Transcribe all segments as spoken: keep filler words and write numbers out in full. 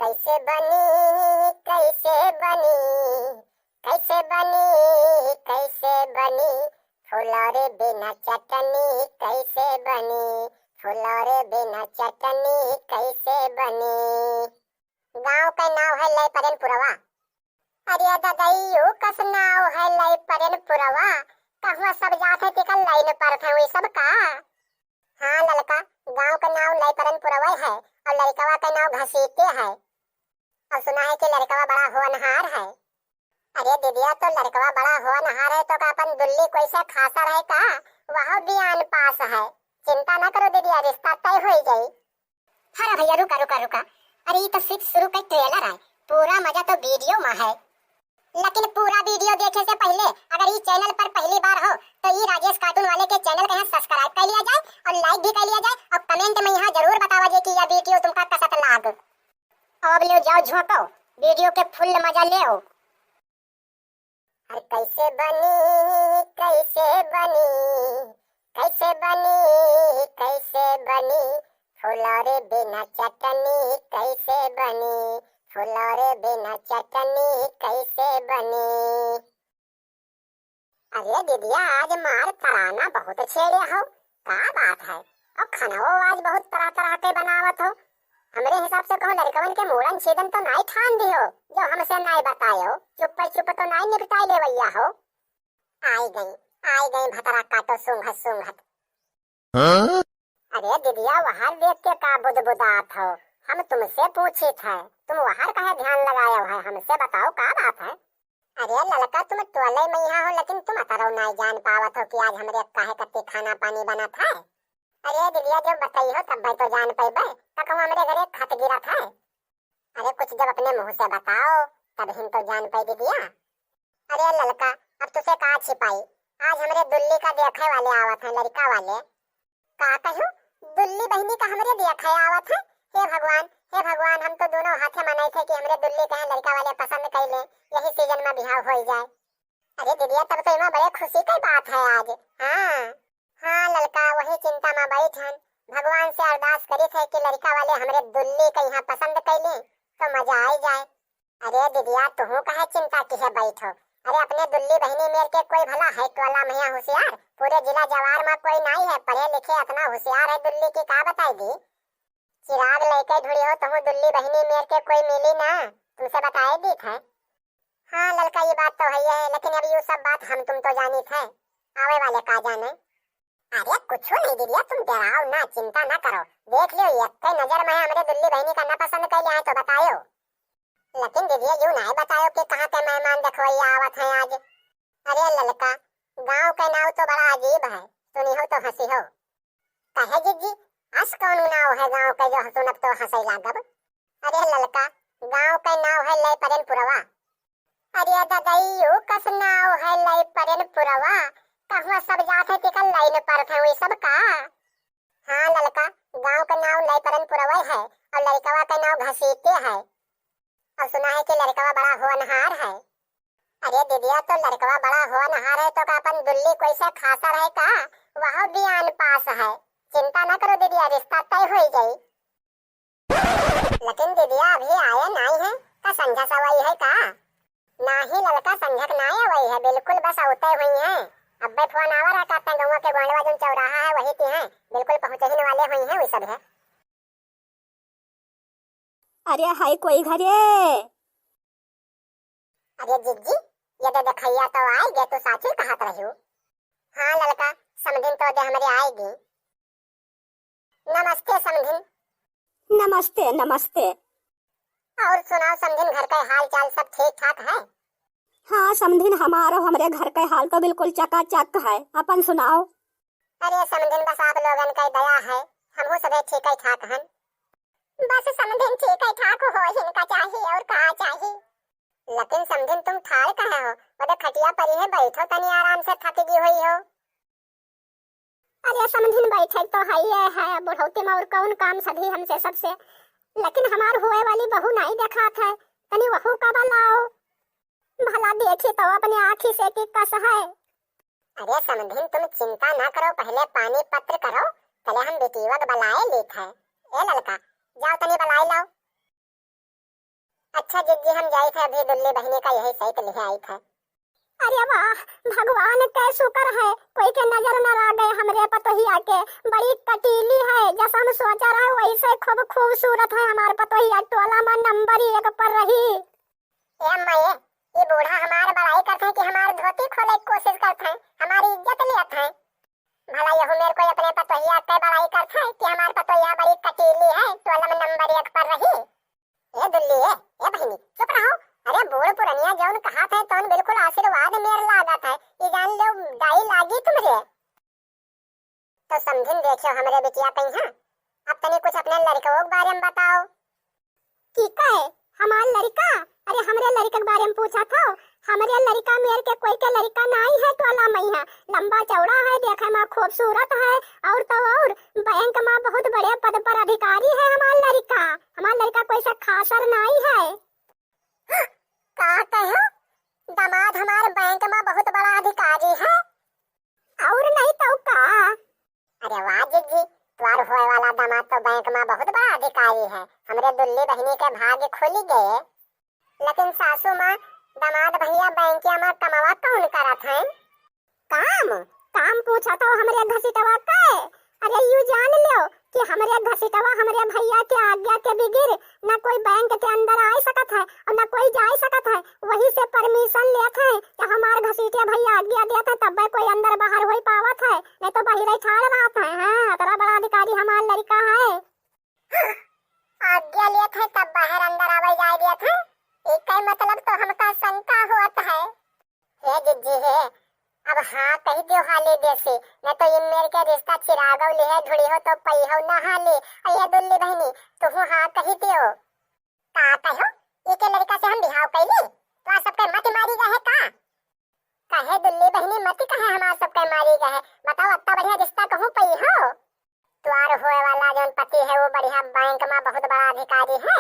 कैसे बनी, कैसे बनी, कैसे बनी, कैसे बनी, फुलौरी बिना चटनी कैसे बनी, फुलौरी बिना चटनी कैसे बनी। गाँव का नाव है लय परेन पुरवा। अरे ददई, ऊ कस नाव है लय परेन पुरवा, कहवा सब जात है तिका लाइन पर थे वही सब का? हाँ ललका, गाँव का नाव लय परेन पुरवा है और लड़कवा का नाव घसीटे है। और सुना है कि लड़कवा बड़ा होनहार है। अरे दीदिया, तो लड़कवा बड़ा होनहार है तो का अपन दुल्ली कोई से खासा रहे का? वह बियान पास है, चिंता ना करो दीदिया, रिश्ता तय हो जाई। अरे भैया, रुका, रुका, रुका। अरे, ई तो सिर्फ शुरू का ट्रेलर है, पूरा मजा तो वीडियो में है। लेकिन पूरा वीडियो देखे से पहले अगर ई चैनल पर पहली बार हो तो ई राजेश कार्टून वाले के चैनल के यहाँ सब्सक्राइब कर लिया जाए और लाइक भी कर लिया जाए और कमेंट में यहाँ जरूर बतावा जाए कि यह वीडियो तुमका कसत लाग। अब ले जाओ झोंको, वीडियो के फुल मजा ले। अरे कैसे बनी, कैसे बनी, कैसे बनी, कैसे बनी, फुलौरी बिना चटनी कैसे बनी, फुलौरी बिना चटनी कैसे बनी। अरे दीदिया, आज मार तराना बहुत छेड़े हो, का बात है? और खानवो आज बहुत तरह तरह के बनावत हो। हमरे हिसाब से कहूँ लड़कवन के मूड़न छेदन तो नाई ठान दियो, जो हमसे नाई बतायो, चुप्पे चुप तो नाई निपटाई लेवैया हो। आई गई, आई गई भतरा काटो सूंघत सूंघत। हाँ? अरे दीदिया, वहार देख के का बुदबुदात हो? हम तुमसे पूछित है, तुम वहार काहे ध्यान लगाए हो है? हमसे बताओ का बात है? अरे ललका, तुम टोले में यहाँ हो लेकिन तुम अतरौ नाई जान पावत हो कि आज हमरे काहे कत्ती खाना पानी बनत है। अरे दीदिया, जब बताई हो तब तो जान पैबे, तक हमरे घरे खत गिरत है। अरे कुछ जब अपने मुँह से बताओ तब हिन तो जान पाई दीदिया। अरे ललका, अब तुसे का छिपाई, आज हमरे दुल्ली का देखे वाले आवत हैं, लड़का वाले। का कहूँ, दुल्ली बहिनी का हमरे देखे आवत है। हे भगवान, हे भगवान, हम तो दोनों हाथे मनाई थे कि हमरे दुल्ली कहे लड़का वाले पसंद कर ले, यही सीजन में बिहाव हो जाए। अरे दीदिया, तब तो इमा बड़े खुशी की बात है आज। हाँ, हाँ ललका, वही चिंता में बैठ हन, भगवान से अरदास करी थे कि लड़का वाले हमरे दुल्ली के यहाँ पसंद कर ले तो मजा आई जाए। अरे दीदिया, तुहू काहे चिंता किहे बैठो? अरे अपने दुल्ली बहिनी मेर के कोई भला है टोला में यहाँ होशियार? पूरे जिला जवार में कोई नाई है पढ़े लिखे इतना होशियार है दुल्ली की, का बताई दी? चिराग लेके ढूंढी हो तुहू दुल्ली बहिनी मेर के, कोई मिली ना, तुमसे बताए दी थे। हाँ ललका, ये बात तो है ही है, लेकिन अब यू सब बात हम तुम तो जानी थे, आवे वाले का जाने। अरे कुछ नहीं दीदिया, तुम डराओ ना, चिंता ना करो, देख लियो, एक नजर में हमरे दुल्ली बहिनी का ना पसंद कर लिया है तो बतायो। लेकिन दीदिया, यू नाई बतायो कि कहाँ के मेहमान देखवैया आवत हैं आज। अरे ललका, गाँव के नाव तो बड़ा अजीब है, सुनी हो तो हँसी हो। कहे जिज्जी, अस कौन नाव है गाँव के जो सुनब तो हँसै लागब? अरे ललका, गाँव के नाव है लय परेन पुरवा। अरे ददई, ऊ कस नाव है लय परेन पुरवा, कहवा सब जात है तिका लाइन पर थे वही सब का? हाँ ललका, गाँव के नाव लय परेन पुरवा है और लड़कवा के नाव घसीटे है। और सुना है कि लड़कवा बड़ा होनहार है। अरे दीदिया, तो लड़कवा बड़ा होनहार है तो का अपन दुल्ली कोई से खासा रहे का? वह बियान पास है, चिंता ना करो दीदिया, रिश्ता तय हो जाई। लेकिन दीदिया अभी आए नाई है, का संझा सवाई है का? नाही ललका, संझक नाई आवई है, बिल्कुल बस अवते हुई है। अब्बे फोन आवा रहा का अपने गौवा के गोंडवा जोन चौराहा है वही ती है, बिल्कुल पहुँचहिन वाले हुई है वही सब है। अरे है कोई घरे? अरे जिज्जी, ये दे देखैया तो आइगे, तू साची कहत रह्यू। हाँ ललका, समधिन तो दे हमरे आइगी। नमस्ते समधिन। नमस्ते, नमस्ते। और सुनाओ समधिन, घर के हाल चाल सब ठीक ठाक है? हाँ समधिन, हमारो हमरे घर के हाल तो बिल्कुल चकाचक है, अपन सुनाओ। अरे समधिन, बस आप लोगन के दया है, हमहू सबे ठीक ठाक हन। बस समधिन ठीक ठाक हो, इनका चाही और का चाही। लेकिन समधिन तुम ठाड़ कहे हो, बदे खटिया पर ही बैठो, तनी आराम से थक गई हुई हो। अरे समधिन, बैठे तो है ये है, बुढ़ौती में और कौन काम सधी हमसे सबसे, लेकिन हमार हुए वाली बहू नहीं देखात है, तनी वहू का बलाओ, भला देखी तो अपने आँखी से कि कस है। अरे समधिन, तुम चिंता ना करो, पहले पानी पत्र करो, पहले हम बिटिया के बलाए लेत है। ए ललका, जाओ तनी बलाए लाओ। अच्छा जिज्जी, हम जाइत है, अभी दुल्ली बहिनी का यही सहित लिहे आइत है। अरे वाह, भगवान के शुक्र है, कोई के नजर न लागे हमरे पतोहिया के। बड़ी कटीली है, जस हम सोचा रहे वैसे खूब खूबसूरत है हमार पतोहिया, टोला में नंबर एक पर रही। ए अम्मा ये, ये बूढ़ा हमार बड़ाई करत है कि हमार धोती खोले के कोशिश करत है, हमारी इज्जत लेत है। भला यहू मेर कोई अपने पतोहिया के बड़ाई करत है कि हमार पतोहिया बड़ी कटीली है, टोला में नंबर एक पर रही। ए दुल्ली, ए, ए बहिनी, चुप रहो। अरे बूढ़ पुरनिया जौन कहत है तौन बिल्कुल आशीर्वाद मेर लागत है। ई जान लो दाई लागी तुमरे। तो समझिन देखियो हमरे बिटिया कहीं, अब तनी कुछ अपने लड़कवो के बारे में बताओ। की कहे? हमार लड़का? अरे हमरे लड़का के बारे में पूछत हो? हमरे लड़का मेर के कोई के लड़का नाई है टोला में है। लंबा चौड़ा है, देखे में खूबसूरत है, और तो और बैंक में बहुत बड़े पद पर अधिकारी है हमार लड़का। हमार लड़का कोई से खासर नाई है। का कहो? दामाद हमार बैंक में बहुत बड़ा अधिकारी है। और नहीं तो का? अरे वाह जिज्जी, तोर होए वाला दामाद तो बैंक में बहुत बड़ा अधिकारी है। हमरे दुल्ली बहिनी के भाग्य खुल गए। लेकिन सासू माँ, दामाद भैया बैंकिया में कमवा कौन करत हैं? काम? काम पूछत हो हमरे घसीटवा के? अरे यू जान लो कि हमरे घसीटवा हमरे भैया के आज्ञा के बिगिर न कोई बैंक के अंदर आए सकत है और न कोई जाए सकत है। वही से परमिशन लेत है कि हमार घसीटिया भैया आज्ञा देत है तब्बे कोई अंदर बाहर होई पावत है, नहीं तो बहिरे ठाड़ रहत है। हाँ, इतना बड़ा अधिकारी हमार लड़का है। आज्ञा लेत है तब बाहर अंदर आवे जाए देत है। एकर मतलब तो हमका शंका होत है। हे जिज्जी हे, अब हाँ कही दियो हाली देसी, न तो इन मेर के रिश्ता चिरागव लिहे ढूढ़िहो तो पइहो न हाली। अये दुल्ली बहिनी, तुहू हाँ कही दियो। का कहो? एके लड़का से हम बिहाव कैली? तो सबके मत मारी गए का? कहे दुल्ली बहिनी मत कहे हमार सबके मारी गए। बताओ अत्ता बढ़िया रिश्ता कहूँ पइहो? तोर होए वाला जौन पति है वो बढ़िया बैंक में बहुत बड़ा अधिकारी है।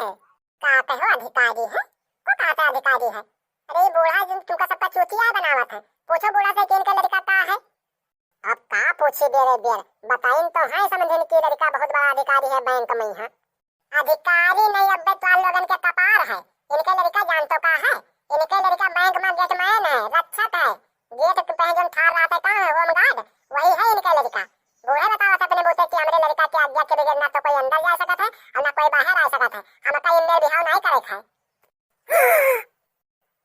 का कहो अधिकारी है? को कहता अधिकारी है? अरे ये बूढ़ा जिन तुमका सबका चूतिया बनावत है। पूछो बूढ़ा से कि इनके लड़का का है? अब का पूछी बेरे बेर, बताइन तो है समझिन कि लड़का बहुत बड़ा अधिकारी है बैंक में है। अधिकारी नहीं, अब्बे तोर लोगन के कपार है। इनके लड़का जान तो का है? इनके लड़का बैंक में गेटमैन है, रक्षक है। गेट पे जौन ठाड़ रहत है का है, होमगार्ड, वही है इनके लड़का। बूढ़े बतावत है अपने बूते कि हमरे लड़का के आज्ञा के बगैर ना तो कोई अंदर जा सकत है और ना कोई बाहर आ सकत है। हमका इनमें बिहाव नहीं करे है।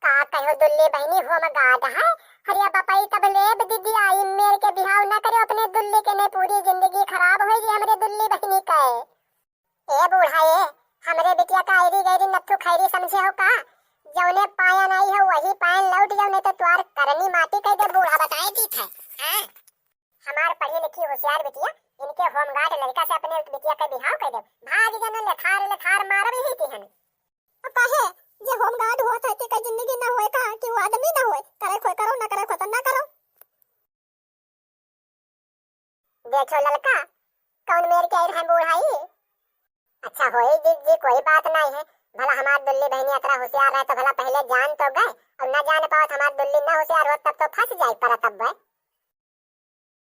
का कहो दुल्ली बहिनी, होमगार्ड है? अरे बपई तब लेब दीदी, आई मेर के बिहाव न करे अपने दुल्ली के, नहीं पूरी जिंदगी खराब होई हमरे दुल्ली बहिनी के। ए बूढ़ा ए, हमरे बिटिया का ऐरी गैरी नत्थू खैरी समझे हो का? जौने पायन आई हो वही पायन लौट जाओ, नहीं तो तोर करनी माटी कह दे बूढ़ा, बताए दीत है। हाँ? हमार पढ़ी लिखी होशियार बिटिया, इनके होमगार्ड लड़का से अपने बिटिया के बिहाव कर दे। भाग जन लेथार लेथार मारब यही थी हमें। अब काहे? जे होमगार्ड होत है, के कई जिंदगी ना होए का, कि वो आदमी ना होए? करे खोए करो, ना करे खोए तो ना करो। देखो ललका, कौन मेर के आइल है बूढ़ाई? अच्छा होई जी, जी कोई बात नहीं है, भला हमार दुल्ली बहिनी अतरा होशियार रहे तो भला पहले जान तो गए, और ना जान पावत हमार दुल्ली ना होशियार होत तब तो फंस जाए परत अब।